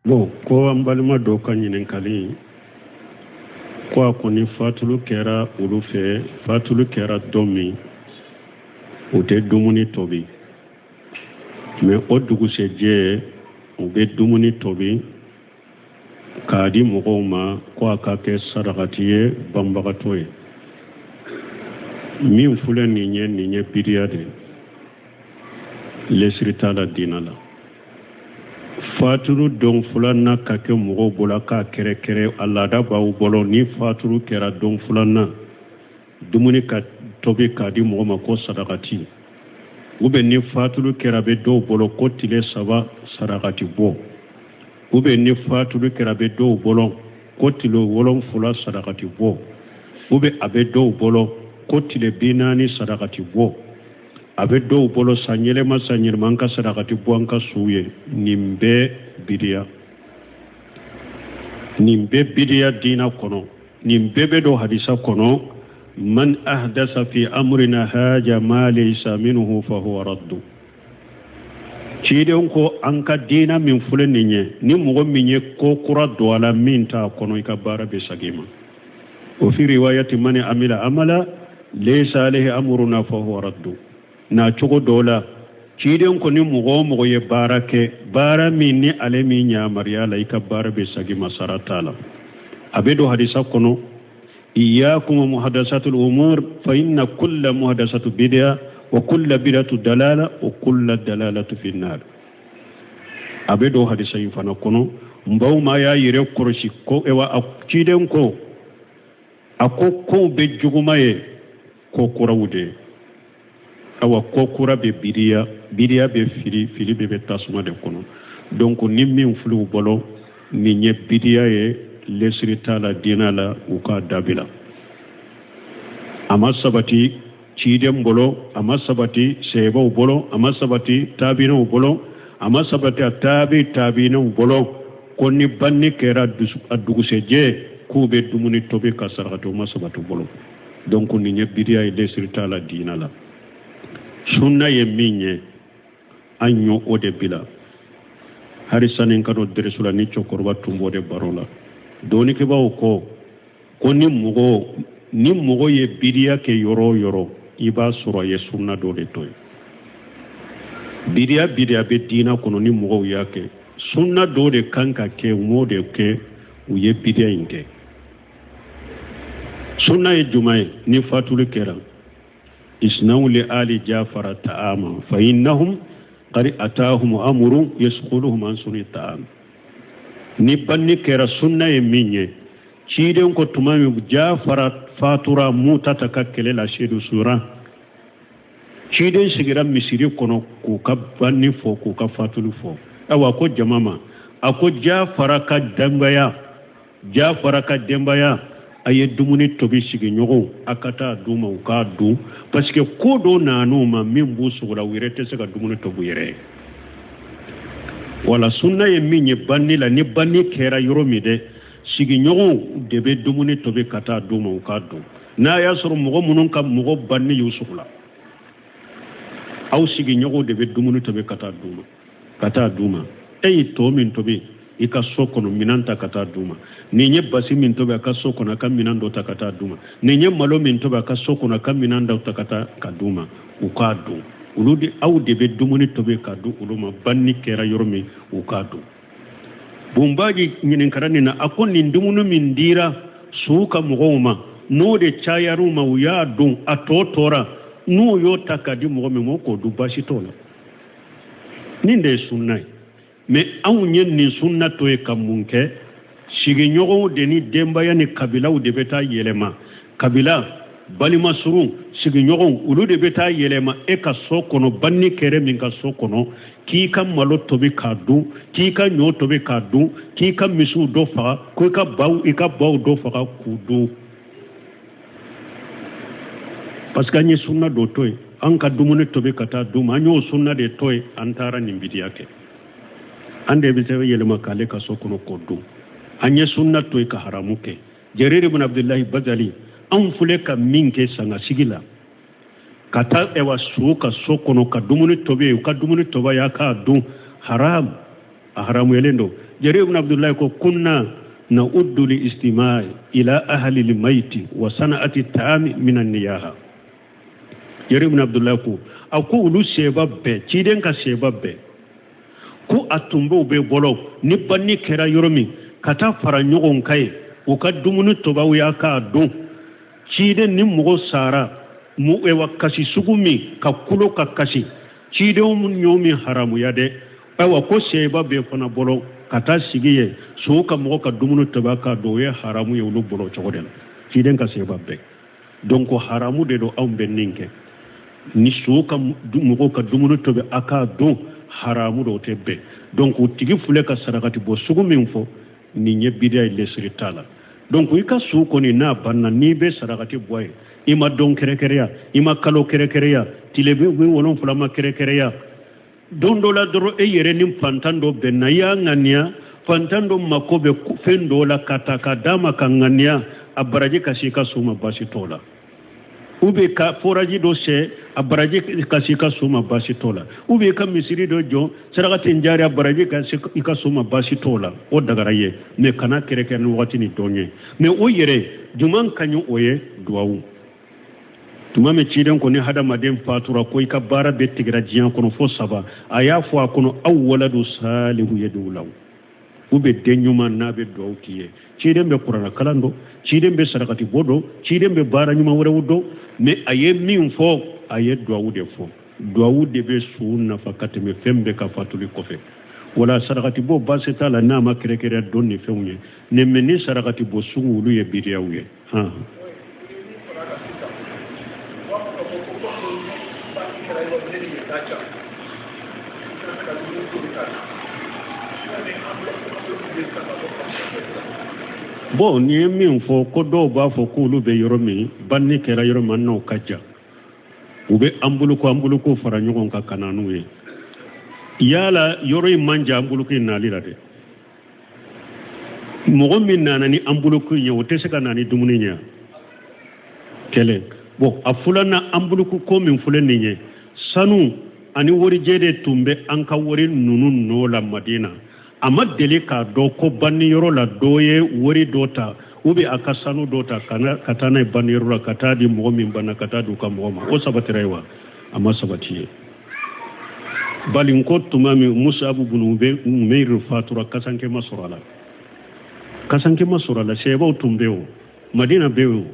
Bon, ko an balima dɔ ka ɲininkali ko a ko ni fatulu kɛra olu fɛ, fatulu kɛra don min, u tɛ dumuni tobi, mais o dugusɛjɛ u bɛ dumuni tobi k'a di mɔgɔw ma ko a ka kɛ sarakati ye banbagatɔ ye. Min filɛ nin ye, nin ye bidiya de ye, lesiri t'a la diina la. Fatulu don filanan ka kɛ mɔgɔw bolo k'a kɛrɛkɛrɛ, a laada b'aw bolo, ni fatulu kɛra don filanan, dumuni ka tobi k'a di mɔgɔ ma ko sarakati, ou bien ni fatulu kɛra bɛ dɔw bolo ko tile 3 sarakati bɔ, ou bien ni fatulu kɛra bɛ dɔw bolo ko tile 7 sarakati bɔ, ou bien a bɛ dɔw bolo ko tile 40 sarakati bɔ, a bɛ dɔw bolo san yɛlɛma san yɛlɛma an ka sarakati bɔ an ka suw ye. Nin bɛɛ bidiya, nin bɛɛ bidiya diina kɔnɔ. Nin bɛɛ bɛ don hadisa kɔnɔ: man ahdasa fi amrina haja ma laysa minhu fa huwa raddu. Ciden ko an ka diina min filɛ nin ye, ni mɔgɔ min ye ko kura don a la min t'a kɔnɔ, i ka baara bɛ segin i ma. Wa fi riwayati man amila amala laysa alayhi amruna fa huwa raddu. Na cogo dɔ la, ciden ko ni mɔgɔ o mɔgɔ ye baara kɛ, baara min ni ale m'i yamaruya la, i ka baara bɛ segin i ma, sara t'a la. A bɛ don hadisa kɔnɔ: iyakum wa muhadasatul umur fa inna kulla muhadasatu bid'a wa kulla bid'atu dalala wa kulla dalalatu fi nar. A bɛ don hadisa in fana kɔnɔ. N baw ma y'a yɛrɛ kɔlɔsi ko ewa a ciden ko a ko kow bɛɛ juguma ye ko kuraw de ye. Awa, ko kura bɛ bidiya, bidiya bɛ fili, fili bɛɛ bɛ tasuma de kɔnɔ. Donc ni min filɛ u bolo, nin ye bidiya ye, lesiri t'a la diinɛ la, u k'a dabila. A ma sabati ciden bolo, a ma sabati sahabaw bolo, a ma sabati taabinaw bolo, a ma sabati a taabi taabinaw bolo ko ni banni kɛra a dugusɛjɛ k'u bɛ dumuni tobi ka sarakati. O ma sabati bolo. Donc nin ye bidiya ye, lesiri t'a la diinɛ la. Sunna ye min ye, an y'o o de bila. Hari sani ka don deresu la, ni cɛkɔrɔba tun b'o de baro la. Dɔnnikɛbaaw ko ko ni mɔgɔ ye bidiya kɛ yɔrɔ o yɔrɔ, i b'a sɔrɔ a ye sunna dɔ de to yen. Bidiya bidiya bɛ diinɛ kɔnɔ, ni mɔgɔw y'a kɛ, sunna dɔ de kan ka kɛ, u m'o de kɛ, u ye bidiya in kɛ. Sunna ye jumɛn ye? Ni fatuli kɛra, isnaw li ali jafara ta'ama fa innahum qad atahum amrun yasghuluhum an suni ta'am. Ni banni kɛra, sunna ye min ye, ciden ko tuma min Jafara fatura Mutata ka kɛlɛ la, seedu sura, ciden sigira misiri kɔnɔ k'u ka banni fɔ, k'u ka fatuli fɔ. Awa, ko jama ma, a ko Jafara ka denbaya, Jafara ka denbaya, a ye dumuni tobi, sigiɲɔgɔnw, a ka taa d'u ma, u k'a dun, parce que ko dɔ nan'u ma min b'u sogo la, u yɛrɛ tɛ se ka dumuni tobi u yɛrɛ ye. Wala sunna ye min ye banni la, ni banni kɛra yɔrɔ min dɛ, sigiɲɔgɔnw de bɛ dumuni tobi ka taa d'u ma, u k'a dun. N'a y'a sɔrɔ mɔgɔ minnu ka mɔgɔ banni y'u sogo la, aw sigiɲɔgɔnw de bɛ dumuni tobi ka taa d'u ma, ka taa d'u ma. E ye to min tobi i ka so kɔnɔ, minɛn ta ka taa d'u ma. Nin ye basi min tobi a ka so kɔnɔ, a ka minɛn dɔ ta ka taa d'u ma. Nin ye malo min tobi a ka so kɔnɔ, a ka minɛn dɔ ta ka taa ka d'u ma, u k'a dun. Olu de, aw de bɛ dumuni tobi ka di olu ma, banni kɛra yɔrɔ min, u k'a dun. Bunbaji ɲininkara nin na, a ko nin dumuni min dira suw ka mɔgɔw ma, n'o de cayar'u ma, u y'a dun, a tɔ tora, n'u y'o ta ka di mɔgɔ min ma, o k'o dun, baasi t'o la. Nin de ye sunna ye. Mais anw ye nin sunna to ye ka mun kɛ? Sigiɲɔgɔnw de ni denbaya ni kabilaw de bɛ taa yɛlɛma, kabila, balima surun, sigiɲɔgɔnw, olu de bɛ taa yɛlɛma e ka so kɔnɔ, banni kɛrɛ min ka so kɔnɔ, k'i ka malo tobi k'a dun, k'i ka ɲɔ tobi k'a dun, k'i ka misiw dɔ faga, ko i ka baw dɔ faga k'u dun, parce que an ye sunna dɔ to yen. An ka dumuni tobi ka taa d'u ma, an y'o sunna de to yen, an taara nin bidiya kɛ. An de bɛ se yɛlɛma k'ale ka so kɔnɔ k'o dun. An ye sunna to yen ka haramu kɛ. Jarir ibn Abdullahi Bazali, anw filɛ ka min kɛ sangasigi la, ka taa ɛwa su ka so kɔnɔ ka dumuni tobi, u ka dumuni toba y'a k'a dun, haram, a haramuyalen don. Jarir ibn Abdullahi ko kunna na'uddu li istima'i ila ahli al-mayti wa sana'ati ta'ami min an-niyaha. Jarir ibn Abdullahi ko a ko olu seba bɛɛ, ciden ka seba bɛɛ, ko a tun b'u bɛɛ bolo ni banni kɛra yɔrɔ min ka taa fara ɲɔgɔn kan yen, u ka dumuni tobi aw y'a k'a dun. Ciden ni mɔgɔ sara wa kasi sugu min ka kulo ka kasi, cidenw y'o min haramuya dɛ. Ayiwa ko seba bɛɛ fana bolo ka taa sigi yen, su ka mɔgɔ ka dumuni tobi k'a dun, o ye haramu ye olu bolo cogo de la, ciden ka seba bɛɛ. Donc haramu de don anw bɛ nin kɛ ni su ka mɔgɔw ka dumuni tobi a k'a dun, haramu don, o tɛ bɛn. Donc o tigi filɛ ka sarakati bɔ sugu min fɔ nin ye bidiya ye, lesiri t'a la. Donc i ka su kɔni n'a banna, n'i bɛ sarakati bɔ ye, i ma don kɛrɛkɛrɛya, i ma kalo kɛrɛkɛrɛya, tile 70 ma kɛrɛkɛrɛya, don dɔ la dɔrɔn e yɛrɛ ni fantan dɔ bɛnna, i y'a ŋaniya fantan dɔ mako bɛ fɛn dɔ la ka ta ka d'a ma ka ŋaniya a baraji ka se i ka su ma, baasi t'o la. Ou bien ka forage dɔ sen, a baraji ka se i ka su ma, baasi t'o la. Ou bien ka misiri dɔ jɔ, sarakatin jariya baraji ka se i ka su ma, baasi t'o la, o dagara ye. Mais kana kɛrɛkɛ ni wagati ni dɔn ye. Mais o yɛrɛ juman ka ɲi, o ye duwawu. Tuma min ciden ko ni hadamaden fatura ko i ka baara bɛɛ tigɛra diɲɛ kɔnɔ fo saba, a y'a fɔ a kɔnɔ aw waladu salihu yadu lahu, u bɛ den ɲuman n'a bɛ duwawu k'i ye. Ciden bɛ kuranɛ kalan dɔn, ciden bɛ sarakati bɔ dɔn, ciden bɛ baara ɲuman wɛrɛw dɔn, mais a ye min fɔ, a ye duwawu de fɔ. Duwawu de bɛ su nafa ka tɛmɛ fɛn bɛɛ ka fatuli kɔfɛ. Wala sarakati bɔ baasi t'a la n'a ma kɛrɛkɛrɛ don ni fɛnw ye ne, mais ni sarakati bɔ sugu olu ye bidiyaw ye. Han bon, nin ye min fɔ ko dɔw b'a fɔ k'olu bɛ yɔrɔ min, banni kɛra yɔrɔ min n'o ka jan, u bɛ anbuluko fara ɲɔgɔn kan ka na n'u ye. Yala yɔrɔ in man jan anbuluko in nali la dɛ. Mɔgɔ min nana ni anbuluko in ye, o tɛ se ka na ni dumuni ye kɛlɛ. Bon, a filanan, anbuluko ko min filɛ nin ye, sanu ani warijɛ de tun bɛ an ka wari ninnu nɔ la Madina. A ma deli k'a dɔn ko banniyɔrɔ la dɔ ye wari dɔ ta ou bien a ka sanu dɔ ta ka taa n'a ye banniyɔrɔ la, ka taa di mɔgɔ min banna, ka taa di u ka mɔgɔ ma. O sabatira ye wa? A ma sabati ye. Bali ko tuma min Musabu bunu Umeyir fatura, kasanke ma sɔrɔ a la, kasanke ma sɔrɔ a la. Sɛbaw tun bɛ o Madina bɛ o,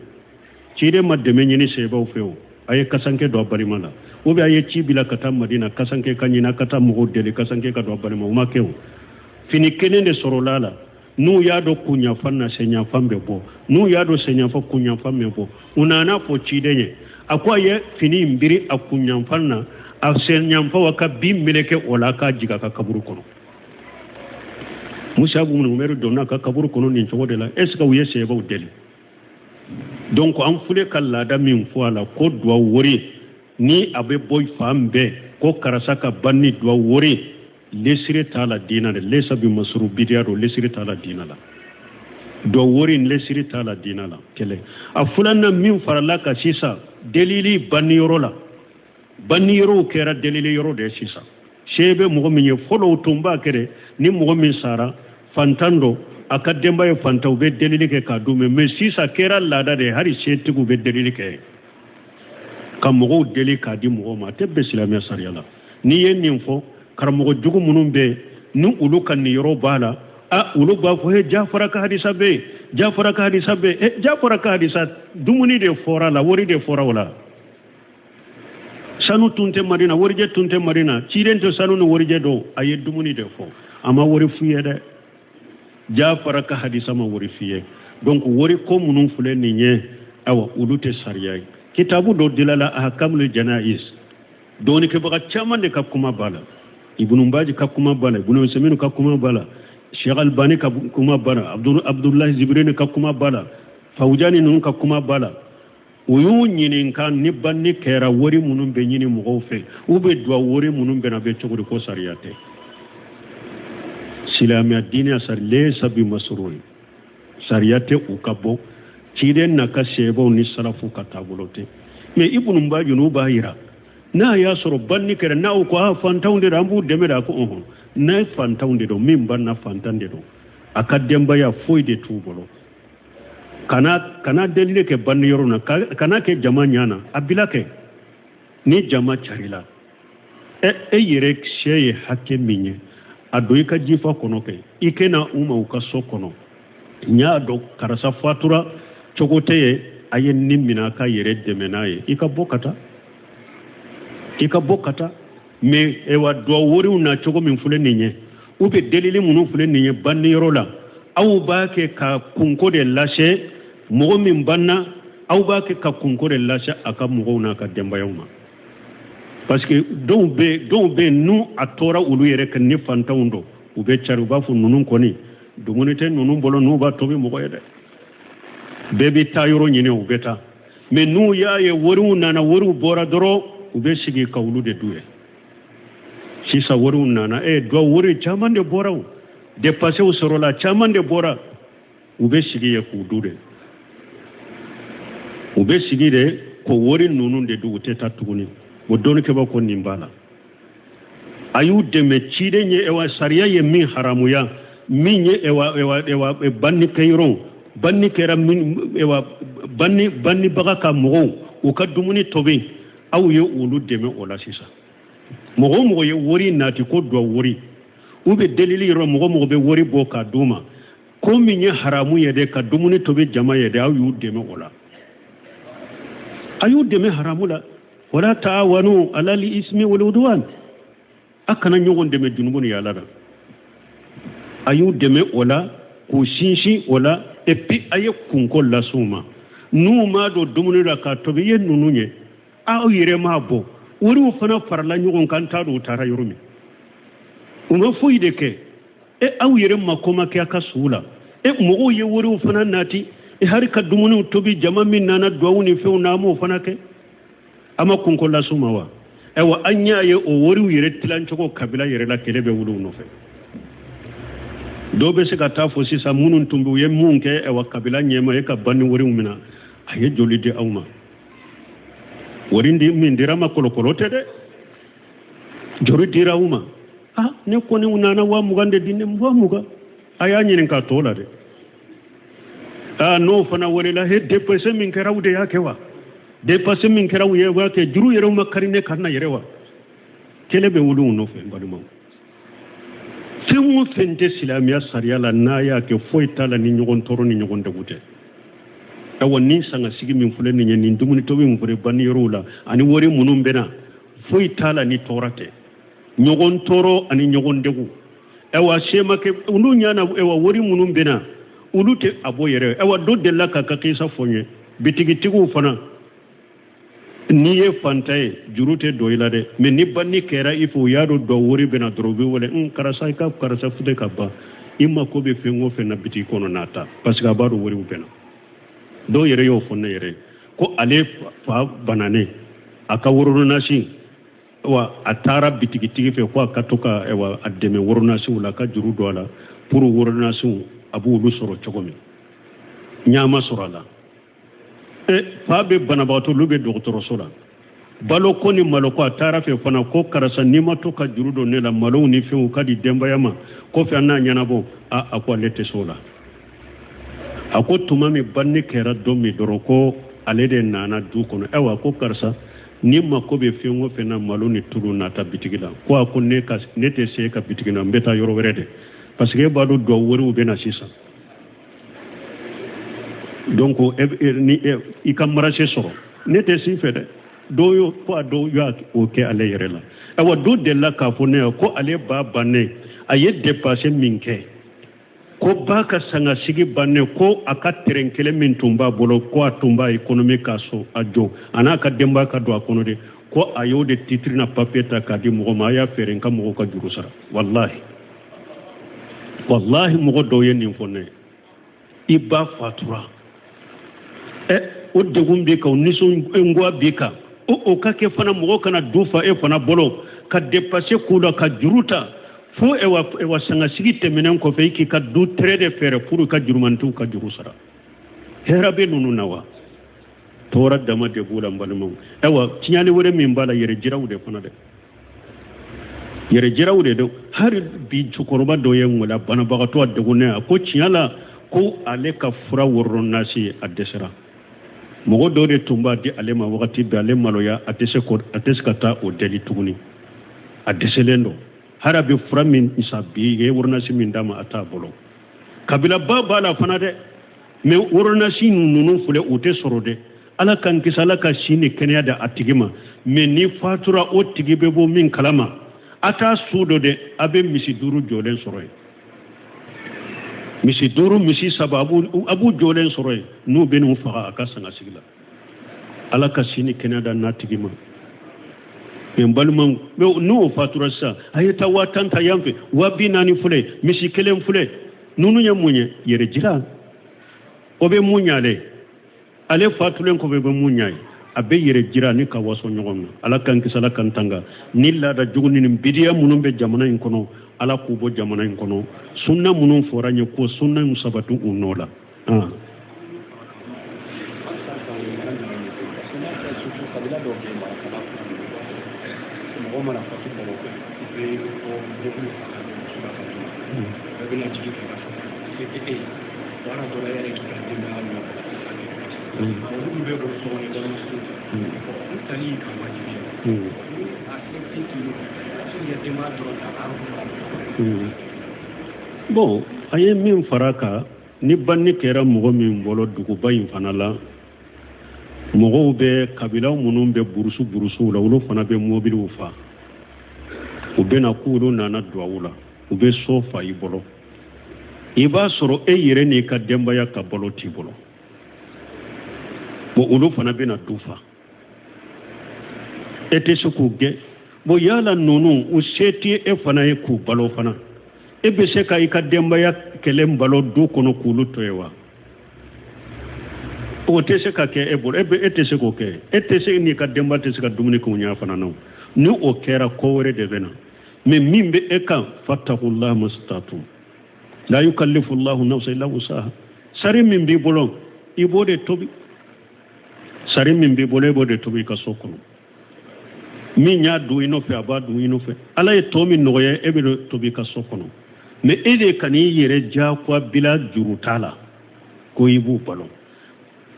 ciden ma dɛmɛ ɲini sɛbaw fɛ o, a ye kasanke don a balima la, ou bien a ye ci bila ka taa Madina, kasanke ka ɲini, ka taa mɔgɔw deli kasanke ka don a balima, o ma kɛ o. Fini kelen de sɔrɔla a la, n'u y'a dɔn kunyanfan na, senyanfan bɛ bɔ, n'u y'a dɔn senyanfan, kunyanfan bɛ bɔ. U nana fɔ ciden ye, a ko a ye fini in biri a kunyanfan na, a senyanfan wa ka bin meleke o la, k'a jigin a ka kaburu kɔnɔ. Musabu ibn Umair donna a ka kaburu kɔnɔ nin cogo de la. Est ce que u ye sɛbɛw deli? Donc an filɛ ka laada min fɔ a la ko duwawu wari ni a bɛ bɔ fan bɛɛ ko karisa ka banni duwawu wari, lesire t'a la diina de, lesa bi masuru bidiya don, lesire t'a la diina la. Duwawu wari lesire t'a la diina la. Kɛlɛ a filanan min farala ka sisan, delili banniyɔrɔ la, banniyɔrɔw kɛra delili yɔrɔ de ye sisan. Se bɛ mɔgɔ min ye, fɔlɔ o tun b'a kɛ dɛ, ni mɔgɔ min sara fantan don, a ka denba ye fantan, u bɛ delili kɛ k'a d'u ma. Mais sisan kɛra laada de ye, hali setigiw bɛ delili kɛ ka mɔgɔw deli k'a di mɔgɔw ma. A tɛ bɛn silamɛya sariya la. N'i ye nin fɔ, karamɔgɔ jugu minnu bɛ yen ni olu ka niyɔrɔ b'a la, a olu b'a fɔ he Jafara ka hadisa bɛ yen, Jafara ka hadisa bɛ yen. Jafara ka hadisa dumuni de fɔra a la, wari de fɔra o la. Sanu tun tɛ Madina, warijɛ tun tɛ Madina, ciden tɛ sanu ni warijɛ dɔn, a ye dumuni de fɔ, a ma wari f'i ye dɛ. Jafara ka hadisa ma wari f'i ye. Donc wari ko minnu filɛ nin ye, awa olu tɛ sariya ye. Kitabu dɔ dilala ahkamul janais, dɔnnikɛbaga caman de ka kuma b'a la, Ibnu Baji ka kuma b'a la, Ibnu Usaymin ka kuma b'a la, Sheikh Albani ka kuma b'a la, Abdulahi Zibrini ka kuma b'a la, Fawjani ninnu ka kuma b'a la. U y'u ɲininka ni banni kɛra wari minnu bɛ ɲini mɔgɔw fɛ, u bɛ duwawu wari minnu bɛna bɛ cogo di, ko sariya tɛ silamɛya diinɛ sari lesa bi masuru ye, sariya tɛ u ka bɔ ciden n'a ka sɛbɛw ni salafu ka taabolo tɛ. Mais Ibnu Baji n'u b'a yira N'a y'a sɔrɔ banni kɛra, n'aw ko a fantanw de don, an b'u dɛmɛ de, a ko ɔhɔn, n'a ye fantanw de don, min banna fantan de don, a ka denbaya foyi de t'u bolo. Kana delili kɛ banni yɔrɔ na, kana kɛ jama ɲɛ na, a bila kɛ ni jama carila. E yɛrɛ sɛ ye hakɛ min ye, a don i ka jifa kɔnɔ kɛ, i kɛna u ma u ka so kɔnɔ. N y'a dɔn karisa fatura cogo tɛ ye, a ye nin minɛ a ka yɛrɛ dɛmɛ n'a ye, i ka bɔ ka taa, i ka bɔ ka taa. Mais ewa duwawu wariw na cogo min filɛ nin ye, u bɛ delili minnu filɛ nin ye banniyɔrɔ la, aw b'a kɛ ka kunko de lase mɔgɔ min banna, aw b'a kɛ ka kunko de lase a ka mɔgɔw n'a ka denbayaw ma. Parce que dɔw bɛ n'u a tɔɔra olu yɛrɛ kan ni fantanw don, u bɛ cari, u b'a fɔ ninnu kɔni dumuni tɛ ninnu bolo, n'u b'a tobi mɔgɔ ye dɛ. Bɛɛ bɛ taa yɔrɔ ɲini, u bɛ taa. Mais n'u y'a ye wariw nana, wariw bɔra dɔrɔn, u bɛ sigi ka olu de dun ye. Sisan wariw nana, dɔ wari caman de bɔra, o dépensew sɔrɔla caman de bɔra, u bɛ sigi ye k'u dun de, u bɛ sigi de ko wari ninnu de dun, u tɛ taa tuguni. O dɔnnikɛbaw ko nin b'a la, a y'u dɛmɛ ciden ye. Ewa sariya ye min haramuya, min ye ewa banni kɛyɔrɔ, banni kɛra min, ewa banni bannibaga ka mɔgɔw u ka dumuni tobi, aw ye olu dɛmɛ o la. Sisan mɔgɔ o mɔgɔ ye wari nati ko dɔ wari, u bɛ delili yɔrɔ, mɔgɔ mɔgɔ bɛ wari bɔ k'a d'u ma, ko min ye haramu ye dɛ, ka dumuni tobi jama ye dɛ, aw y'u dɛmɛ o la, a y'u dɛmɛ haramu la. Wala taawanu alal ismi wal udwan, a kana ɲɔgɔn dɛmɛ junubu ni yaala la. A y'u dɛmɛ o la k'u sinsin o la, et puis a ye kunko las'u ma. N'u m'a don dumuni la k'a tobi, i ye ninnu ye, aw yɛrɛ m'a bɔ, wariw fana farala ɲɔgɔn kan, t'a dɔn u taara yɔrɔ min, u ma foyi de kɛ. E aw yɛrɛ mako ma kɛ a ka suw la, e mɔgɔw ye wariw fana nati, e hari ka dumuniw tobi jama min nana duwawu ni fɛnw na, an m'o fana kɛ, a ma kunko las'u ma wa? Ayiwa, an y'a ye o wariw yɛrɛ tilancogo kabila yɛrɛ la, kɛlɛ bɛ wuli u nɔfɛ. Dɔw bɛ se ka taa fɔ sisan minnu tun bɛ, u ye mun kɛ? Ayiwa, kabila ɲɛma e ka banni wariw minɛ, a ye joli di aw ma? Wari di min dira ma, kolokolo tɛ dɛ, joli dira aw ma? Ah, ne kɔni u nana 20,000 de di ne, 20,000. A y'a ɲininka tɔ la dɛ. Ah, n'o fana welela, he, dépense min kɛra, aw de y'a kɛ wa? Dépense min kɛra, u ye b'a kɛ, juru yɛrɛ ma kari ne kan na yɛrɛ wa? Kɛlɛ bɛ wuli u nɔfɛ. N balimaw, fɛn o fɛn tɛ silamɛya sariya la, n'a y'a kɛ, foyi t'a la ni ɲɔgɔn tɔɔrɔ ni ɲɔgɔn degun tɛ. Awa, ni sangasigi min filɛ nin ye, nin dumuni tobi min filɛ banni yɔrɔw la, ani wari minnu bɛ na, foyi t'a la ni tɔɔrɔ tɛ, ɲɔgɔn tɔɔrɔ ani ɲɔgɔn degun. Awa, semakɛ olu ɲana, awa wari minnu bɛ na, olu tɛ a bɔ yɛrɛ. Awa, dɔ delila k'a ka kisa fɔ n ye, bitigitigiw fana, n'i ye fanta ye, juru tɛ don i la dɛ, mais ni banni kɛra i fɛ, u y'a dɔn dɔ wari bɛna dɔrɔn, u bɛ wele n karisa, i ka karisa fute ka ban, i mako bɛ fɛn o fɛn na bitigi kɔnɔ, n'a ta, parce que a b'a dɔn wariw bɛna. Dɔw yɛrɛ y'o fɔ ne yɛrɛ ye ko ale fa bananen, a ka woronasi wa, a taara bitigitigi fɛ ko a ka to ka a dɛmɛ woronasiw la, ka juru don a la pour woronasiw a b'olu sɔrɔ cogo min, ɲaama sɔrɔ a la. E fa bɛ banabagatɔ, olu bɛ dɔgɔtɔrɔso la, balo ko ni malo ko, a taara fɛ fana ko karisa, n'i ma to ka juru don ne la, malow ni fɛnw ka di denbaya ma, kɔfɛ an n'a ɲɛnabɔ. A ko ale tɛ se o la. A ko tuma min banni kɛra don min dɔrɔn, ko ale de nana du kɔnɔ. Ayiwa, ko karisa, ni mako bɛ fɛn o fɛn na, malo ni tulu, na taa bitigi la. Ko a ko ne ka ne tɛ se ka bitigi la, n bɛ taa yɔrɔ wɛrɛ de, parce que e b'a dɔn duwawu wariw bɛ na sisan, donc ni i ka marché sɔrɔ, ne tɛ si fɛ dɛ. Dɔw y'o ko a dɔw y'a o kɛ ale yɛrɛ la. Ayiwa, dɔ delila k'a fɔ ne ye ko ale ba bannen, a ye dépense min kɛ, ko ba ka sangasigi bannen, ko a ka terrain kelen min tun b'a bolo, ko a tun b'a économie k'a so a jɔ, a n'a ka denbaya ka don a kɔnɔ de, ko a y'o de titre na papier ta k'a di mɔgɔ ma, a y'a feere, n ka mɔgɔw ka juru sara. Walahi, walahi, mɔgɔ dɔw ye nin fɔ ne ye. I ba fatura, ɛ o degun b'i kan, o nisɔngoya b'i kan, o ka kɛ fana mɔgɔ kana du fa e fana bolo ka dépense k'u la, ka juru ta, fo ewa sangasigi tɛmɛnen kɔfɛ, i k'i ka du tɛrɛ de fɛɛrɛ pour ka jurumantiw ka juru sara. Hɛrɛ bɛ ninnu na wa? Tɔɔrɔ dama de b'u la n balimaw. Ayiwa, tiɲɛni wɛrɛ min b'a la, yɛrɛ jiraw de fana dɛ, yɛrɛ jiraw de don. Hali bi cɛkɔrɔba dɔ ye n wele, banabagatɔ a degunnen, a ko tiɲɛ la ko ale ka fura wɔrɔnasi a dɛsɛra. Mɔgɔ dɔ de tun b'a di ale ma wagati bɛɛ, ale maloya, a tɛ se ko, a tɛ se ka taa o deli tuguni, a dɛsɛlen don. Hali a bɛ fura min san bi, i ye wɔrɔnasi min d'a ma, a t'a bolo. Kabilaba b'a la fana dɛ, mais wɔrɔnasi ninnu filɛ, u tɛ sɔrɔ dɛ. Ala k'an kisi, Ala ka si ni kɛnɛya di a tigi ma, mais ni fatura, o tigi bɛ bɔ min kalama, a t'a su dɔ dɛ, a bɛ misi 5 jɔlen sɔrɔ yen, misi 5, misi 3, a b'u jɔlen sɔrɔ yen, n'u bɛ n'u faga a ka sangasigi la. Ala ka si ni kɛnɛya da n'a tigi ma. Mais n balimaw, n'o fatura sisan, a ye taa 10 000 ta yan fɛ, 40 000 filɛ, misi kelen filɛ. Ninnu ye mun ye? Yɛrɛ jira. O bɛ mun ɲɛ ale? Ale fatulen kɔfɛ, bɛ mun ɲɛ ye? A bɛ yɛrɛ jira ni ka waso ɲɔgɔn na. Ala k'an kisi, Ala k'an tanga ni laada jugu ni bidiya minnu bɛ jamana in kɔnɔ. Ala k'u bɔ jamana in kɔnɔ. Sunna minnu fɔra n ye ko sunna in sabati u nɔ la. Mɔgɔ mana fatu Bamakɔ, i bɛ bɔ mobili ta ka don muso la ka d'u ma. Bɛɛ bɛna jigin k'i ka so, se tɛ e ye, baara dɔ la, e yɛrɛ k'i ka denbaya nɔ. Olu bɛ bolo so kɔnɔ, balima sugu u tali y'i kan wajibi ye. Ni a se tɛ k'i ye, se k'i ka denbaya dɔrɔn ta k'a fara. Bon, a ye min fara a kan, ni banni kɛra mɔgɔ min bolo duguba in fana la, mɔgɔw bɛ kabilaw minnu bɛ burusu burusuw la, olu fana bɛ mobiliw fa, u bɛna k'olu nana duwawu la, u bɛ so fa i bolo. I b'a sɔrɔ e yɛrɛ n'i ka denbaya ka balo t'i bolo. Bon, olu fana bɛna du fa, e tɛ se k'u gɛn. Bon, yala ninnu, u se tɛ e fana ye k'u balo fana, e bɛ se ka i ka denbaya kelen balo du kɔnɔ k'olu to yen wa? O tɛ se ka kɛ e bolo. E tɛ se k'o kɛ. E tɛ se, n'i ka denbaya tɛ se ka dumuni kɛ u ɲɛ fana na. Ni o kɛra, ko wɛrɛ de bɛ na. Mais min bɛ e kan, fattaqullaha mastata'tum la yukallifu llahu nafsa illa wusaha. Sari min b'i bolo, i b'o de tobi. Sari min b'i bolo, i b'o de tobi i ka so kɔnɔ. Min y'a dun i nɔfɛ, a b'a dun i nɔfɛ. Ala ye tɔ min nɔgɔya, e bɛ tobi i ka so kɔnɔ. Mais e de kan'i yɛrɛ diyagoya bila juru t'a la ko i b'u balo.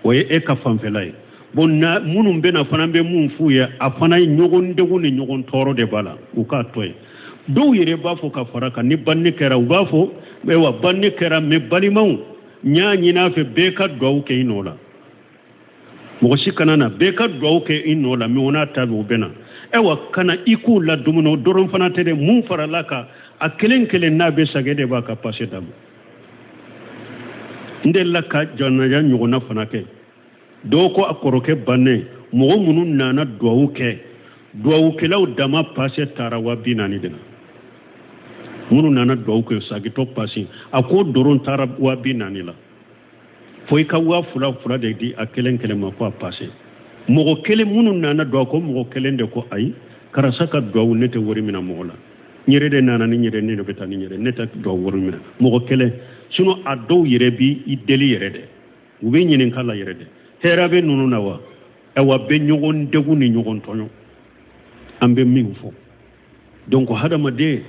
O ye e ka fanfɛla ye. Bon, na minnu bɛna fana bɛ mun f'u ye? A fana ye ɲɔgɔn degun ni ɲɔgɔn tɔɔrɔ de b'a la, u k'a to yen. Dɔw yɛrɛ b'a fɔ ka fara kan, ni banni kɛra, u b'a fɔ ayiwa, banni kɛra, mais balimaw, n y'a ɲini a fɛ, bɛɛ ka duwawu kɛ i nɔ la, mɔgɔ si kana na, bɛɛ ka duwawu kɛ i nɔ la. Mais o n'a ta bɛ, u bɛ na. Ayiwa, ka na i k'u la dumuni, o dɔrɔn fana tɛ dɛ. Mun farala kan? A kelen kelen n'a bɛ sagɛ de b'a ka pase d'a ma. N delila ka janaja ɲɔgɔnna fana kɛ. Dɔw ko a kɔrɔkɛ bannen, mɔgɔ minnu nana duwawu kɛ, duwawukɛlaw dama pase taara 40 000 de la. Minnu nana duwawu kɛ, sagitɔ pase, a ko dɔrɔn taara 40 000 la. Fo i ka 2000 2000 de di a kelen kelen ma ko a pase. Mɔgɔ kelen minnu nana duwawu ko, mɔgɔ kelen de ko ayi, karisa ka duwawu, ne tɛ wari minɛ mɔgɔ la, n yɛrɛ de nana ni n yɛrɛ, ne de bɛ taa ni n yɛrɛ, ne tɛ duwawu wari minɛ mɔgɔ kelen. Sinon a dɔw yɛrɛ bi i deli yɛrɛ de, u bɛ ɲininka la yɛrɛ de, hɛrɛ bɛ ninnu na wa? Ayiwa, bɛ ɲɔgɔn degun ni ɲɔgɔn tɔɲɔ. An bɛ min fɔ donc, hadamaden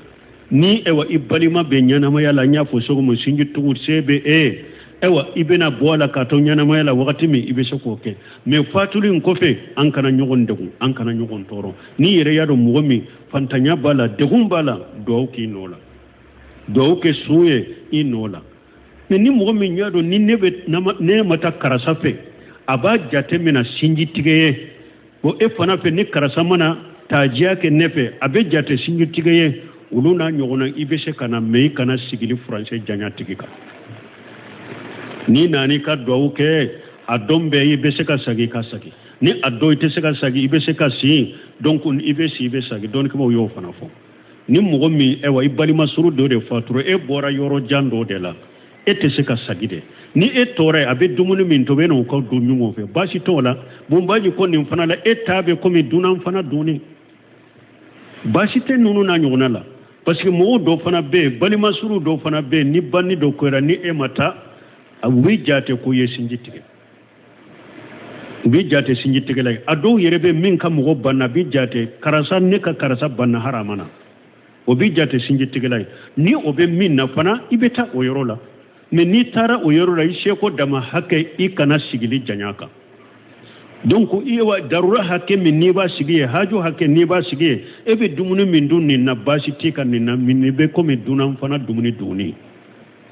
ni ayiwa i balima bɛ ɲɛnamaya la, n y'a fɔ cogo min, sinji tugu se bɛ e, ayiwa, i bɛna bɔ a la k'a to ɲɛnamaya la wagati min, i bɛ se k'o kɛ. Mais fatuli in kɔfɛ, an kana ɲɔgɔn degun, an kana ɲɔgɔn tɔɔrɔ. N'i yɛrɛ y'a dɔn mɔgɔ min fantanya b'a la, degun b'a la, duwawu k'i nɔ la, duwawu kɛ sun ye i nɔ la. Mais ni mɔgɔ min y'a dɔn ni ne bɛ ne ma taa karisa fɛ, a b'a jate minɛ sinji tigɛ ye. Bon, e fana fɛ, ni karisa mana tajiya kɛ ne fɛ, a bɛ jate sinji tigɛ ye. Olu n'a ɲɔgɔnna, i bɛ se ka na, mais i kana sigili furancɛ janya tigi kan. N'i nana i ka duwawu kɛ, a dɔn bɛɛ, i bɛ se ka segin, i ka segin. Ni a dɔn i tɛ se ka segin, i bɛ se ka si. Donc i bɛ si, i bɛ segin. Dɔnnikɛbaaw y'o fana fɔ. Ni mɔgɔ min, ayiwa, i balima suru dɔ de fatura, e bɔra yɔrɔ jan dɔ de la, e tɛ se ka sagi dɛ. Ni e tɔɔrɔ ye, a bɛ dumuni min tobi, e n'o ka dun ɲɔgɔn fɛ, baasi t'o la. Bonbaji ko nin fana la, e ta bɛ komi dunan fana dunni, baasi tɛ ninnu n'a ɲɔgɔnna la. Parce que mɔgɔw dɔw fana bɛ yen, balima suru dɔw fana bɛ yen, ni banni dɔ kɛra, ni e ma taa, a bɛ jate ko i ye sinji tigɛ. U bɛ jate sinjitigɛla ye. A dɔw yɛrɛ bɛ min ka mɔgɔ banna, a bɛ jate karisa, ne ka karisa banna harama na, o bɛ jate sinjitigɛla ye. Ni o bɛ min na fana, i bɛ taa o yɔrɔ la. Mais n'i taara o yɔrɔ la, i seko dama hakɛ, i kana sigili janya kan. Donc i wa darura hakɛ min n'i b'a sigi ye, haju hakɛ n'i b'a sigi ye, e bɛ dumuni min dun nin na, baasi t'i kan nin na. Nin bɛ komi dunan fana dumuni dunni.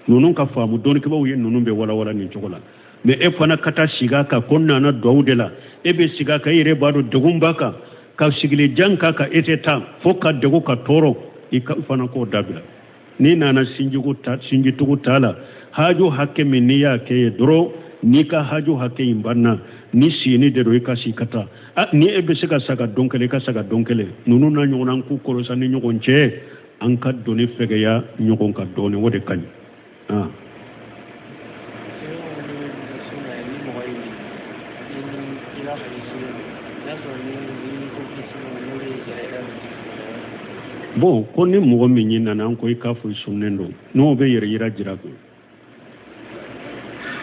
Ninnu ka faamu, dɔnnikɛbaaw ye ninnu bɛ walawala nin cogo la. Mais e fana ka taa sigi a kan ko n nana duwawu de la, e bɛ sigi a kan, e yɛrɛ b'a dɔn degun b'a kan, ka sigili jan k'a kan, e tɛ taa fo ka degun ka tɔɔrɔ, i ka fana k'o dabila. N'i nana sinjiko ta, sinjitugu ta la, haju hakɛ min n'i y'a kɛ ye dɔrɔn, n'i ka haju hakɛ in banna, ni sini de don, i ka si ka taa. Ni e bɛ se ka saga don kelen, i ka saga don kelen. Ninnu n'a ɲɔgɔnna, an k'u kɔlɔsi ni ɲɔgɔn cɛ, an ka doni fɛgɛya ɲɔgɔn kan dɔɔnin, o de ka ɲi. Bon, ko ni mɔgɔ min y'i nana, an ko i k'a fɔ i sunnen don, n'o bɛ yɛrɛ yira jira kun.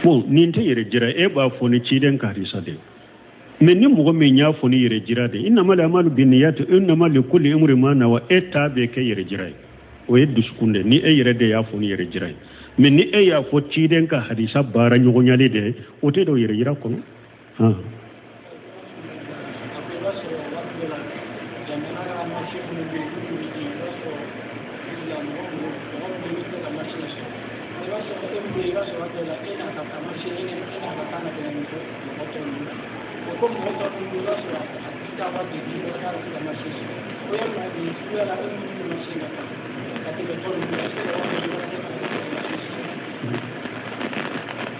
Bon, nin tɛ yɛrɛ jira, e b'a fɔ ni ciden ka hadisa de. Mais ni mɔgɔ min y'a fɔ ni yɛrɛ jira de, innama al-amalu binniyati, innama likulli imri ma nawa, e ta bɛ kɛ yɛrɛ jira ye, o ye dusukun de. Ni e yɛrɛ de y'a fɔ ni yɛrɛ jira ye, mais ni e y'a fɔ ciden ka hadisa baara ɲɔgɔnyali de, o tɛ don yɛrɛ jira kɔnɔ.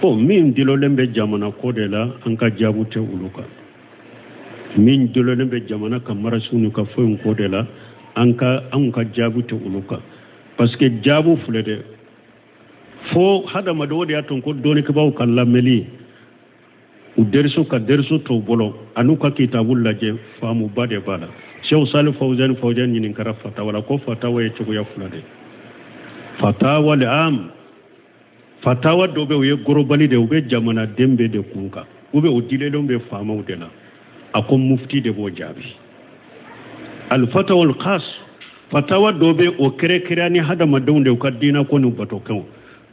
Bon, min dulonlen bɛ jamana ko de la, an ka jaabu tɛ olu kan. Min dulonlen bɛ jamana ka marasiw n'u ka fɛnw ko de la, an ka anw ka jaabu tɛ olu kan, parce que jaabu filɛ dɛ, fo hadamaden. O de y'a to ko dɔnnikɛbaaw ka lamɛnli, u deriso ka deriso t'u bolo, an'u ka kitabu lajɛ, faamuba de b'a la. Sehu Salih Fawzan Fawzan ɲininkara fatawa la, ko fatawa ye cogoya fila de: fatawa le am, fatawa dɔ bɛ, o ye global de, u bɛ jamanaden bɛɛ de kun kan, ou bien o dilenw bɛ faamaw de la. A ko mufti de b'o jaabi. Alfatawa al khas, fatawa dɔ bɛ, o kɛrɛkɛrɛnya ni hadamadenw de, u ka diinɛ ko n'u batokɛw.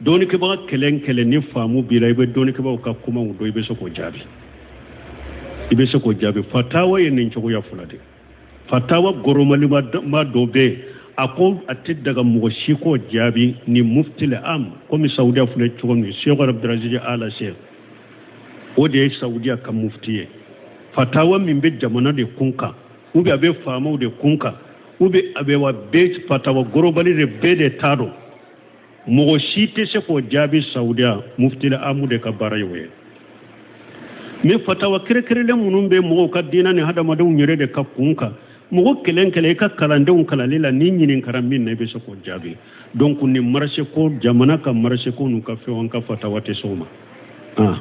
Dɔnnikɛbaga kelen kelen, ni faamu b'i la, i bɛ dɔnnikɛbagaw ka kumaw dɔn, i bɛ se k'o jaabi, i bɛ se k'o jaabi. Fatawa ye nin cogoya fila de. Fatawa goromalima dɔ bɛ yen, a ko a tɛ daga mɔgɔ si k'o jaabi ni mufti le am, komi Saudiya filɛ cogo min, Sheikh Abdulaziz Al Sheikh, o de ye Saudiya ka mufti ye. Fatawa min bɛ jamana de kun kan, ou bien a bɛ faamaw de kun kan, ou bien a bɛ wa bɛɛ, fatawa global de, bɛɛ de t'a dɔn, mɔgɔ si tɛ se k'o jaabi Saudiya, mufti le amu de ka baara ye o ye. Mais fatawa kɛrɛnkɛrɛnlen minnu bɛ mɔgɔw ka diinɛ ni hadamadenw yɛrɛ de ka kun kan, mɔgɔ kelen kelen, i ka kalandenw kalanli la, n'i ɲininkara min na, i bɛ se k'o jaabi. Donc nin marché ko, jamana ka marché ko n'u ka fɛnw, an ka fatawa tɛ se o ma. Ah.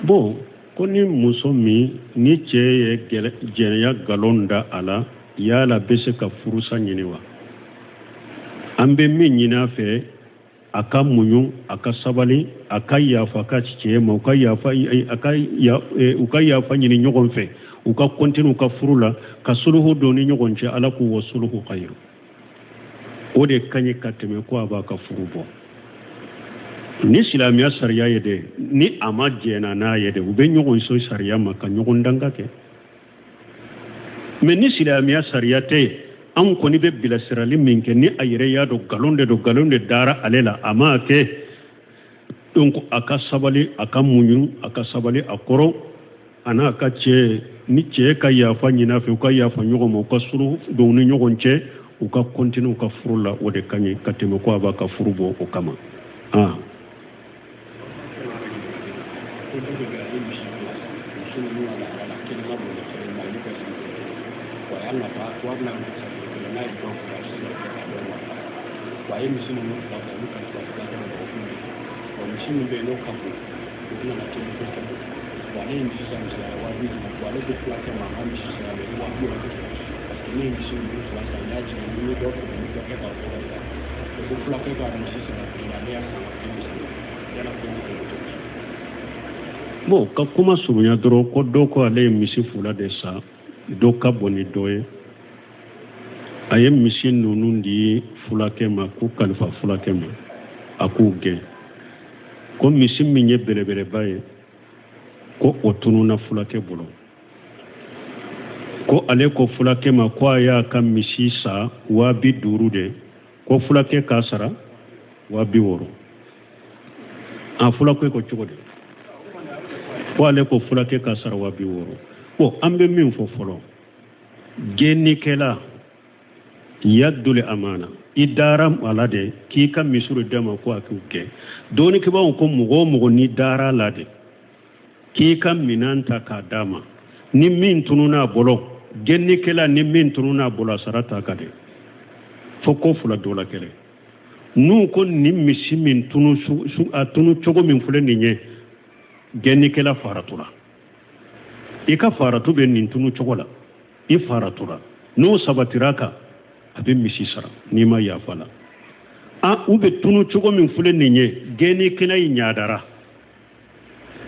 Bon, ko ni muso min ni cɛ ye jɛnɛya nkalon da a la, yala bɛ se ka furusa ɲini wa? An bɛ min ɲini a fɛ, a ka muɲu, a ka sabali, a ka yafa ka cɛ ma, u ka yafa, a ka u ka yafa ɲini ɲɔgɔn fɛ, u ka continuer u ka furu la, ka suluhu don ni ɲɔgɔn cɛ. Ala k'u wa suluhu khayru, o de ka ɲi ka tɛmɛ ko a b'a ka furu bɔ. Ni silamɛya sariya ye dɛ, ni a ma jɛna n'a ye dɛ, u bɛ ɲɔgɔn so sariya ma ka ɲɔgɔn danga kɛ. Mais ni silamɛya sariya tɛ, anw kɔni bɛ bilasirali min kɛ, ni a yɛrɛ y'a dɔn nkalon de don, nkalon de dara ale la, a m'a kɛ, donc a ka sabali, a ka muɲu, a ka sabali a kɔrɔ, a n'a ka cɛ, ni cɛ ka yafa ɲini a fɛ, u ka yafa ɲɔgɔn ma, u ka suru don ni ɲɔgɔn cɛ, u ka continuer u ka furu la, o de ka ɲi ka tɛmɛ ko a b'a ka furu bɔ o kama. Bon, a ye misi ninnu fila ta, olu kalifa fulakɛ ma dɔgɔkun min. Bon, misi min bɛ yen n'o ka bon, o nana tunu ko ka bon. Bon, ale ye misi san misi la 50 000. Bon, ale ko fulakɛ ma a ka misi san a bɛ 60 000, parce que ne ye misi ninnu fila san, n y'a jigin, ni ye dɔ feere, ni dɔ kɛ ka dɔ wɛrɛ ta. O ko fulakɛ ka misi san ka prix la, ale y'a san ka prix misɛn. Yala ko in bɛ kɛ cogo di? Bon, ka kuma surunya dɔrɔn, ko dɔ ko ale ye misi fila de san, dɔ ka bon ni dɔ ye. A ye misi ninnu di fulakɛ ma, k'u kalifa fulakɛ ma, a k'u gɛn. Ko misi min ye belebeleba ye, ko o tununa fulakɛ bolo. Ko ale ko fulakɛ ma ko a y'a ka misi san 50 000 de, ko fulakɛ k'a sara 60 000. A fulakɛ ko cogo di? Ko ale ko fulakɛ k'a sara 60 000. Bon, an bɛ min fɔ fɔlɔ, gɛnnikɛla yaddul amana, i dara a la de k'i ka misiw d'a ma ko a k'u gɛn. Dɔnnikɛbaaw ko mɔgɔ o mɔgɔ n'i dara a la de k'i ka minɛn ta k'a d'a ma, ni min tununa a bolo, gɛnnikɛla, ni min tununa a bolo, a sara t'a kan dɛ, fo ko fila dɔ la kelen. N'u ko nin misi min tunu, a tunu cogo min filɛ nin ye, gɛnnikɛla faratura, i ka faratu bɛ nin tunu cogo la, i faratura, n'o sabatira kan, a bɛ misi sara n'i ma yafa la. A u bɛ tunu cogo min filɛ nin ye, gɛnnikɛla in yadara,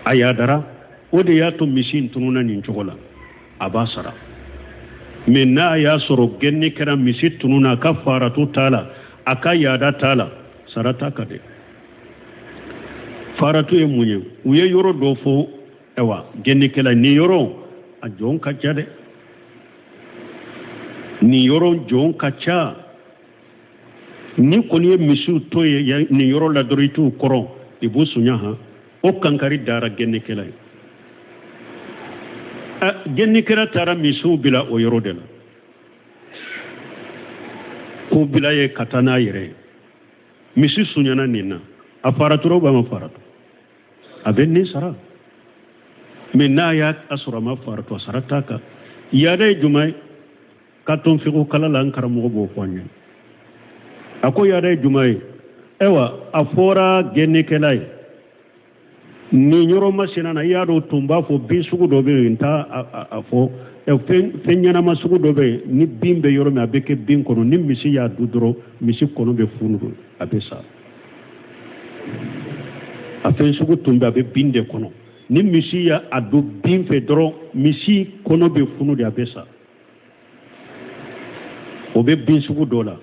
a yadara, o de y'a to misi in tununa nin cogo la, a b'a sara. Mais n'a y'a sɔrɔ gɛnnikɛla misi tununa, a ka faratu t'a la, a ka yada t'a la, sara t'a kan dɛ. Faratu ye mun ye? U ye yɔrɔ dɔ fɔ, ayiwa, gɛnnikɛla, nin yɔrɔ a jɔn ka ca dɛ, nin yɔrɔ jɔn ka ca, ni kɔni ye misiw to ye nin yɔrɔ la dɔrɔn, i t'u kɔrɔ, i b'u sonya. Han, o kankari dara gɛnnikɛla ye. Gɛnnikɛla taara misiw bila o yɔrɔ de la, k'u bila ye ka taa n'a yɛrɛ ye. Misi sonyana nin na, a faratura ou a ma faratu? A bɛ nin sara. Mais n'a y'a sɔrɔ a ma faratu, a sara t'a kan. Yaada ye jumɛn ye? Ka tɔn figu kala la, an karamɔgɔ b'o fɔ an ye. A ko yaada ye jumɛn ye? Ayiwa, a fɔra gɛnnikɛla ye nin yɔrɔ masina na, i y'a dɔn tun b'a fɔ bin sugu dɔ bɛ yen, n t'a a fɔ, fɛn ɲɛnama sugu dɔ bɛ yen, ni bin bɛ yɔrɔ min, a bɛ kɛ bin kɔnɔ, ni misi y'a dun dɔrɔn, misi kɔnɔ bɛ funu, a bɛ sa. A fɛn sugu tun bɛ, a bɛ bin de kɔnɔ, ni misi y'a dun bin fɛ dɔrɔn, misi kɔnɔ bɛ funu de, a bɛ sa. O bɛ bin sugu dɔ la.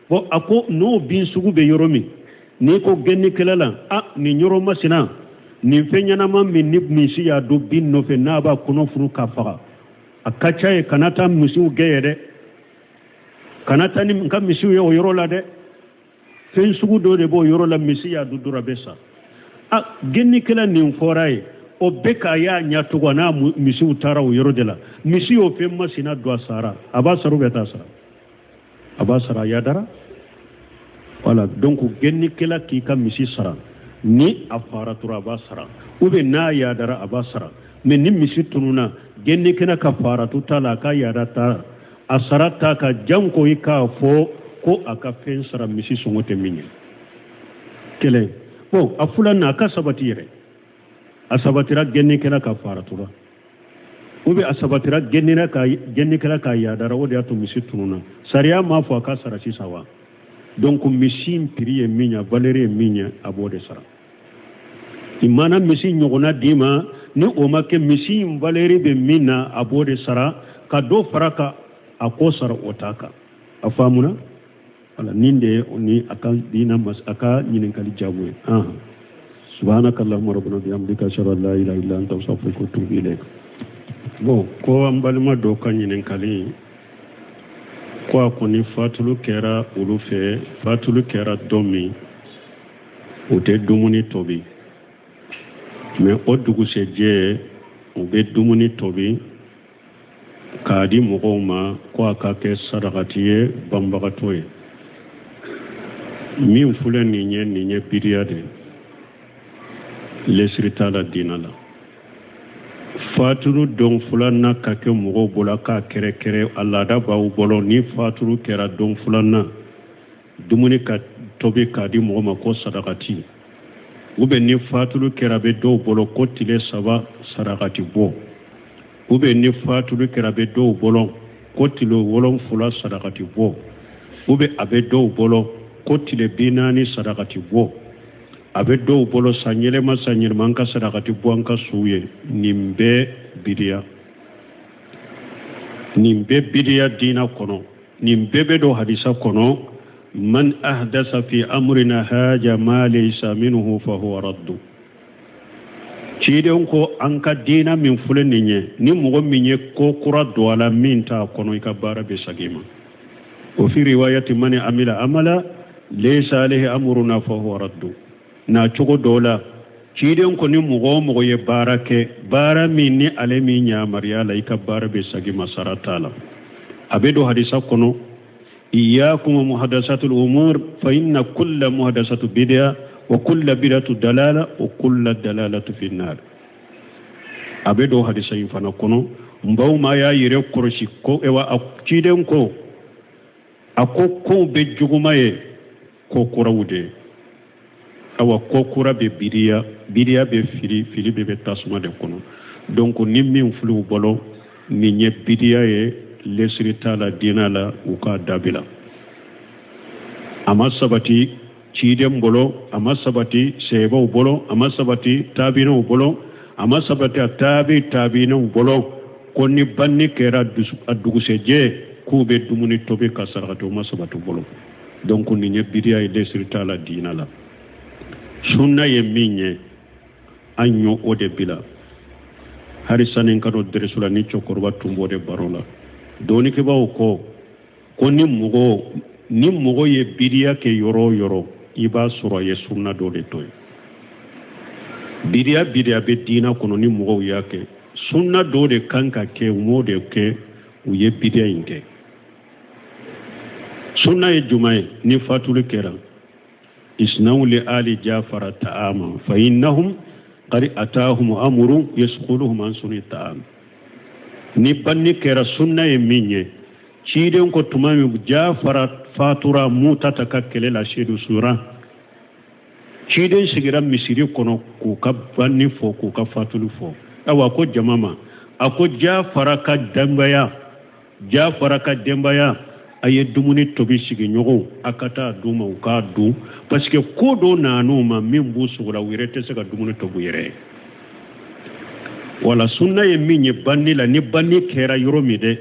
Bon, a ko n'o bin sugu bɛ yɔrɔ min, n'i ko gɛnnikɛla la, a nin yɔrɔ masina, nin fɛn ɲɛnama min ni misi y'a dun bin nɔfɛ, n'a b'a kɔnɔ funu k'a faga, a ka ca ye, kana taa misiw gɛn ye dɛ, kana taa ni n ka misiw ye o yɔrɔ la dɛ, fɛn sugu dɔ de b'o yɔrɔ la, misi y'a dun dɔrɔn, a bɛ sa. A gɛnnikɛla nin fɔra ye, o bɛɛ k'a y'a ɲɛ tugun, a n'a misiw taara o yɔrɔ de la, misi y'o fɛn masina dun, a sara, a b'a sara ou bien a t'a sara? A b'a sara, a yadara. Voilà, donc gɛnnikɛla k'i ka misi sara, ni a faratura, a b'a sara, ou bien n'a yadara, a b'a sara. Mais ni misi tununa, gɛnnikɛla ka faratu t'a la, a ka yada t'a la, a sara t'a kan, janko i k'a fɔ ko a ka fɛn sara misi sɔngɔ tɛ min ye. Kelen. Bon, a filanan, a ka sabati yɛrɛ, a sabatira gɛnnikɛla ka faratura ou bien a sabatira gɛnnikɛla ka yadara, o de y'a to misi tununa, sariya m'a fɔ a ka sara sisan wa? Donc misi in prix ye min ye, a valeur ye min ye, a b'o de sara. I mana misi ɲɔgɔnna d'i ma, ni o ma kɛ, misi in valeur bɛ min na, a b'o de sara ka dɔ fara ka a ko sara o t'a kan. A faamuna? Wala, nin de ye ni a ka diina mas a ka ɲininkali jaabu ye. Subhanaka allahumma rabbana bihamdika, ashhadu an la ilaha illa anta, astaghfiruka wa atubu ilayk. Bon, ko an balima dɔ ka ɲininkali, ko a kɔni fatulu kɛra olu fɛ, fatulu kɛra don min, u tɛ dumuni tobi, mais o dugusɛjɛ u bɛ dumuni tobi k'a di mɔgɔw ma ko a ka kɛ sarakati ye banbagatɔ ye. Min filɛ nin ye, nin ye bidiya de ye, lesiri t'a la diina la. Fatulu don filanan ka kɛ mɔgɔw bolo k'a kɛrɛkɛrɛ, a laada b'aw bolo, ni fatulu kɛra don filanan. Dumuni ka tobi k'a di mɔgɔ ma ko sadakati, ou bien ni fatuli kɛra, bɛ dɔw bolo ko tile 3 sarakati bɔ, ou bien ni fatuli kɛra, bɛ dɔw bolo ko tile 7 sarakati bɔ, ou bien a bɛ dɔw bolo ko tile 40 sarakati bɔ, a bɛ dɔw bolo san yɛlɛma san yɛlɛma an ka sarakati bɔ an ka suw ye. Nin bɛɛ bidiya, nin bɛɛ bidiya diina kɔnɔ. Nin bɛɛ bɛ don hadisa kɔnɔ: man ahdasa fi amrina haja ma laysa minhu fa huwa raddu. Ciden ko an ka diina min filɛ nin ye, ni mɔgɔ min ye ko kura don a la min t'a kɔnɔ, i ka baara bɛ segin i ma. Wa fi riwayati man amila amala laysa alayhi amruna fa huwa raddu. Na cogo dɔ la, ciden ko ni mɔgɔ o mɔgɔ ye baara kɛ, baara min ni ale m'i yamaruya la, i ka baara bɛ segin i ma, sara t'a la. A bɛ don hadisa kɔnɔ: iyakum wa muhadasatul umur fa inna kulla muhadasatu bid'a wa kulla bid'atu dalala wa kulla dalalatu fi nar. A bɛ don hadisa in fana kɔnɔ. N baw ma, y'a yɛrɛ kɔlɔsi ko ewa a ciden ko, a ko kow bɛɛ juguma ye ko kuraw de ye. Awa, ko kura bɛ bidiya, bidiya bɛ fili, fili bɛɛ bɛ tasuma de kɔnɔ. Donc ni min filɛ u bolo, nin ye bidiya ye, lesiri t'a la diina la, u k'a dabila. A ma sabati ciden bolo, a ma sabati seebaw bolo, a ma sabati taabinaw bolo, a ma sabati a taabi taabinaw bolo ko ni banni kɛra a dugusɛjɛ k'u bɛ dumuni tobi ka sarakati. O ma sabati u bolo. Donc nin ye bidiya ye, lesiri t'a la diina la. Sunna ye min ye, an y'o o de bila. Hari sani n ka don dɛrɛsu la, ni cɛkɔrɔba tun b'o de baro la. Dɔnnikɛbaaw ko ni mɔgɔ ye bidiya kɛ yɔrɔ o yɔrɔ, i b'a sɔrɔ a ye sunna dɔ de to yen. Bidiya bidiya bɛ diina kɔnɔ, ni mɔgɔw y'a kɛ, sunna dɔ de kan ka kɛ, u m'o de kɛ, u ye bidiya in kɛ. Sunna ye jumɛn ye? Ni fatuli kɛra, isnaw li ali jafara ta'ama fa innahum qad atahum amrun yasquluhum an suni ta'am. Ni banni kɛra, sunna ye min ye, ciden ko tuma min Jafara fatura Mutata ka kɛlɛ la, seedu sura, ciden sigira misiri kɔnɔ k'u ka banni fɔ, k'u ka fatuli fɔ. Awa, ko jama ma, a ko Jafara ka denbaya, Jafara ka denbaya, a ye dumuni tobi sigiɲɔgɔnw, a ka taa d'u ma, u k'a dun, parce que ko dɔ nan'u ma min b'u sogo la, u yɛrɛ tɛ se ka dumuni tobi u yɛrɛ ye. Wala sunna ye min ye banni la, ni banni kɛra yɔrɔ min dɛ,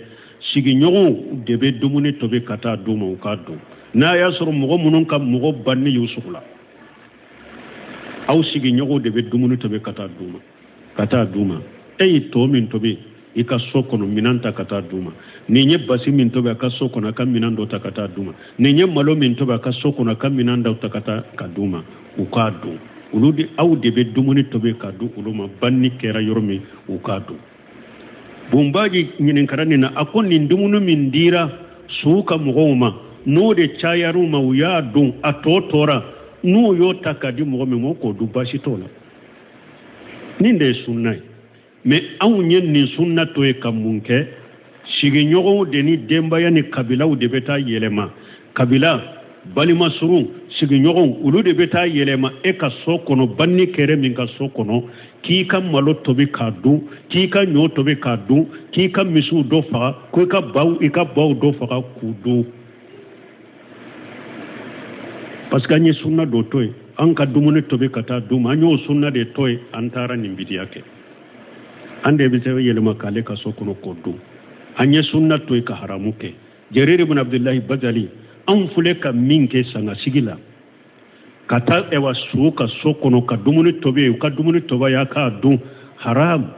sigiɲɔgɔnw de bɛ dumuni tobi ka taa d'u ma, u k'a dun. N'a y'a sɔrɔ mɔgɔ minnu ka mɔgɔ banni y'u sogo la, aw sigiɲɔgɔnw de bɛ dumuni tobi ka taa d'u ma, ka taa d'u ma. E ye to min tobi i ka so kɔnɔ, minɛn ta ka taa d'u ma. Nin ye basi min tobi a ka so kɔnɔ, a ka minɛn dɔ ta ka taa d'u ma. Nin ye malo min tobi a ka so kɔnɔ, a ka minɛn dɔ ta ka taa ka d'u ma, u k'a dun. Olu de, aw de bɛ dumuni tobi ka di olu ma, banni kɛra yɔrɔ min, u k'a dun. Bunbaji ɲininkara nin na, a ko nin dumuni min dira suw ka mɔgɔw ma, n'o de cayar'u ma, u y'a dun, a tɔ tora, n'u y'o ta ka di mɔgɔ min ma, o k'o dun, baasi t'o la. Nin de ye sunna ye. Mais anw ye nin sunna to ye ka mun kɛ? Sigiɲɔgɔnw de ni denbaya ni kabilaw de bɛ taa yɛlɛma, kabila balima surun, sigiɲɔgɔnw, olu de bɛ taa yɛlɛma e ka so kɔnɔ, banni kɛrɛ min ka so kɔnɔ, k'i ka malo tobi k'a dun, k'i ka ɲɔ tobi k'a dun, k'i ka misiw dɔ faga, ko i ka baw dɔ faga k'u dun, parce que an ye sunna dɔ to yen. An ka dumuni tobi ka taa d'u ma, an y'o sunna de to yen, an taara nin bidiya kɛ. An de bɛ se yɛlɛma k'ale ka so kɔnɔ k'o dun. An ye sunna to yen ka haramu kɛ. Jarir ibn Abdullahi Bajali, anw filɛ ka min kɛ sangasigi la, ka taa ɛwa su ka so kɔnɔ ka dumuni tobi yen, u ka dumuni toba y'a k'a dun, haram,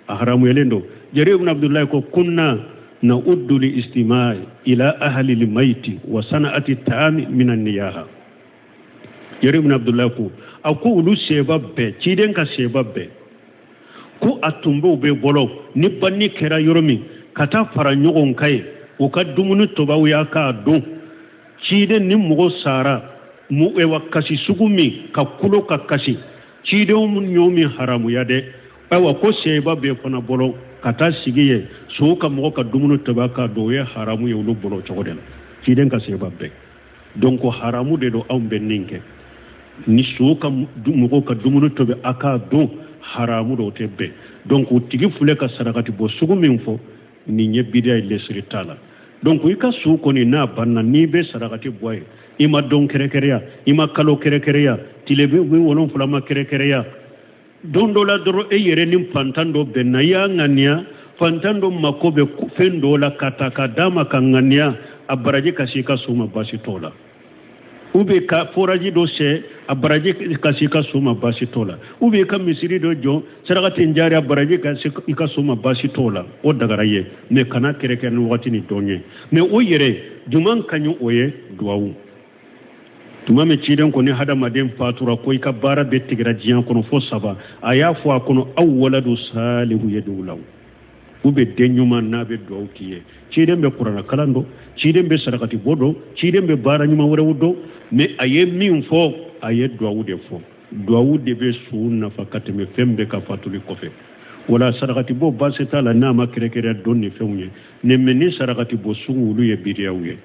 a haramuyalen don. Jarir ibn Abdullahi ko kunna na'uddu li istima'i ila ahli al-mayti wa sana'ati ta'ami min an-niyaha. Jarir ibn Abdullahi ko, a ko olu seba bɛɛ, ciden ka seba bɛɛ, ko a tun b'u bɛ bolo, ni banni kɛra yɔrɔ min, ka taa fara ɲɔgɔn kan yen, u ka dumuni tobaw y'a k'a dun. Ciden ni mɔgɔ sara mu ewa kasi sugu min ka kulo ka kasi, cidenw ɲɔ min haramuya dɛ. Ayiwa, ko seba bɛ fana bolo ka taa sigi yen, sow ka mɔgɔ ka dumuni toba k'a dun, o ye haramu ye olu bolo cogo de la, ciden ka seba bɛɛ. Donc haramu de don anw bɛ nin kɛ. Ni su ka mɔgɔw ka dumuni tobi a k'a dun, haramu don, o tɛ bɛn. Donc o tigi filɛ ka sarakati bɔ sugu min fɔ, nin ye bidiya ye, lesiri t'a la. Donc i ka su kɔni n'a banna, n'i bɛ sarakati bɔ a ye, i ma don kɛrɛkɛrɛya, i ma kalo kɛrɛkɛrɛya, tile 70 ma kɛrɛkɛrɛya, don dɔ la dɔrɔn e yɛrɛ ni fantan dɔ bɛnna, i y'a ŋaniya fantan dɔ mako bɛ fɛn dɔ la ka ta ka d'a ma ka ŋaniya a baraji ka se i ka su ma, baasi t'o la. Ou bien ka forage dɔ sen, a baraji ka se i ka su ma, baasi t'o la. Ou bien ka misiri dɔ jɔ, sarakati jariya baraji ka se i ka su ma, baasi t'o la. O dagara ye, mais kana kɛrɛkɛ ni wagati ni don ye. Mais o yɛrɛ juman ka ɲi, o ye duwawu. Tuma min ciden ko ni hadamaden fatura ko i ka baara bɛɛ tigɛra diɲɛ kɔnɔ fo saba, a y'a fɔ a kɔnɔ aw waladu salihu yadu lahu, ou bien den ɲuman n'a bɛ duwawu k'i ye. Ciden bɛ kuranɛ kalan dɔn, ciden bɛ sarakati bɔ dɔn, ciden bɛ baara ɲuman wɛrɛw dɔn, mais a ye min fɔ, a ye duwawu de fɔ. Duwawu de bɛ su nafa ka tɛmɛ fɛn bɛɛ kan fatuli kɔfɛ. Wala sarakati bɔ baasi t'a la n'a ma kɛrɛkɛrɛ don ni fɛnw ye ne, mais ni sarakati bɔ sugu olu ye bidiyaw ye.